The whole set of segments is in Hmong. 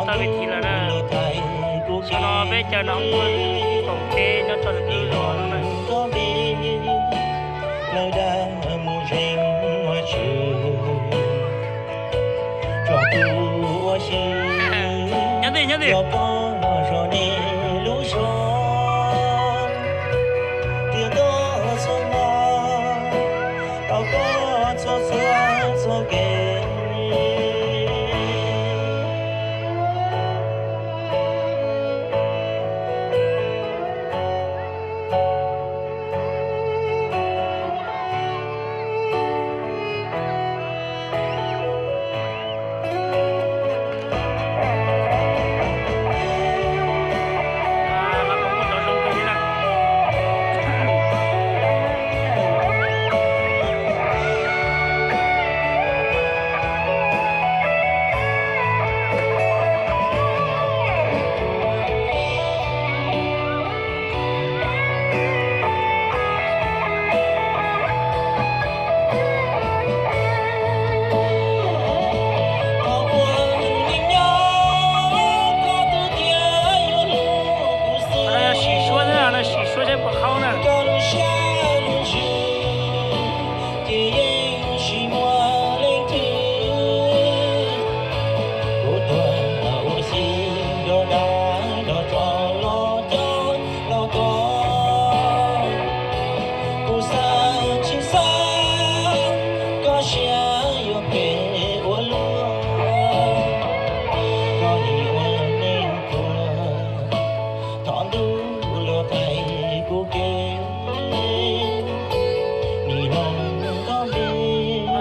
Tau vim thiv lawm na. Saum no peb caw nws ua koom teb nyob rau lub zos no na. Lawv dag mus zeem ua tswv, tso tus ua si. Nyob twj ywm, nyob twj ywm. Los poob zog nej lub zog, tias koj txoj hmoo, tau koj txhua txhua txoj kev. Sim suab, sim suab saib puas qhaub na. Ces yeej tsis muaj leej twg, kuv tuag ua si nrog dab nrog tsov los coj los kov. Kuv xav tsis xav, koj siab yuav phem ua luaj, koj nim ua neeg tuag, thov ntuj los qhia kuv kev.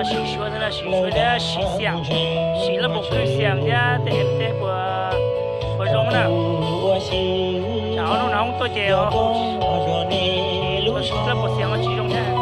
Sim suab thiab, sim suab thiab, sim xiam, sim laj npaum kwj xiam thiab tej em teb puas, puas zoo na. Tsam ob hnub no hoob tuaj ces laj npaum xiam los tsis zoo thiab.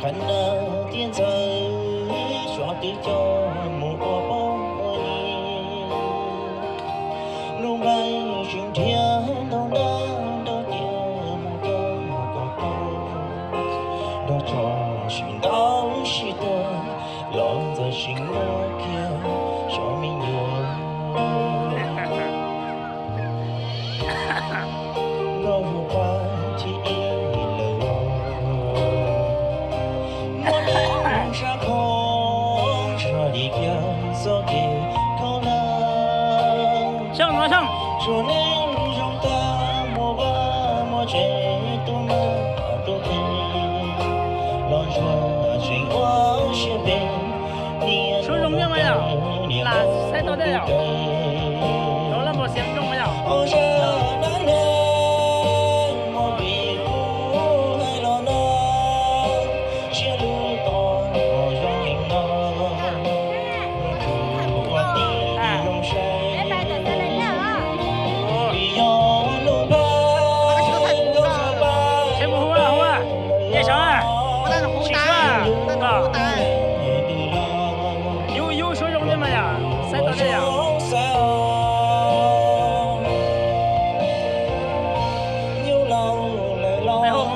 Qhov ntawd thiaj ntxaws, xyov twb coj mus ua poj ua li. Lub nplej tsis nrhiav ntau ntaj nrog tias mus rau kom tau, nrog tso sib ntaus sib tua, los ntxawm tsis muaj kiag xyov me nyuam. Nkauj hu Paj thib ib lawm los, muaj neeg sab khov, tsis hais li kiag txoj kev khaub hlab. Tsuas neeg zoo tag muaj vaj muaj tsev, tub nab tub qhe los ntsuag tseem ua siab phem. Niam zoo li mas yom, niam lam saib tau tej yom, los laj npaum xiam zoo mas yom. Ua zaj dab neeg muaj vim kuv hais los no, siab lug tos ua zoo li no. Yus, yus suab zoo li mas yom, saib tau li yom. Qhov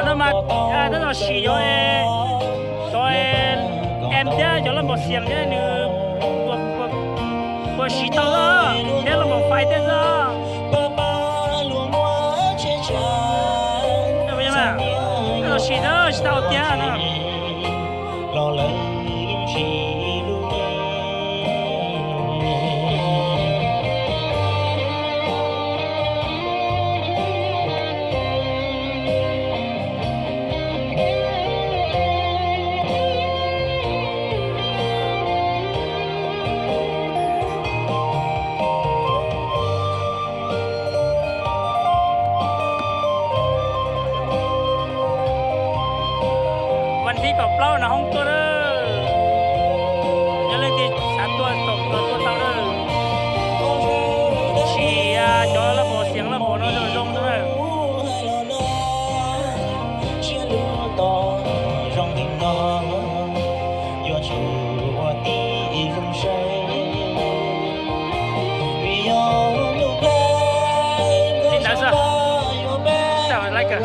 no mas tab tom sim yuav, cov em thiab cov laj npaum xiam thiab nws puas siv tau thiab laj npaum fais thiab xwb. Tab tom sim thiab tsis tau tiag no. Sao, sao lại cả?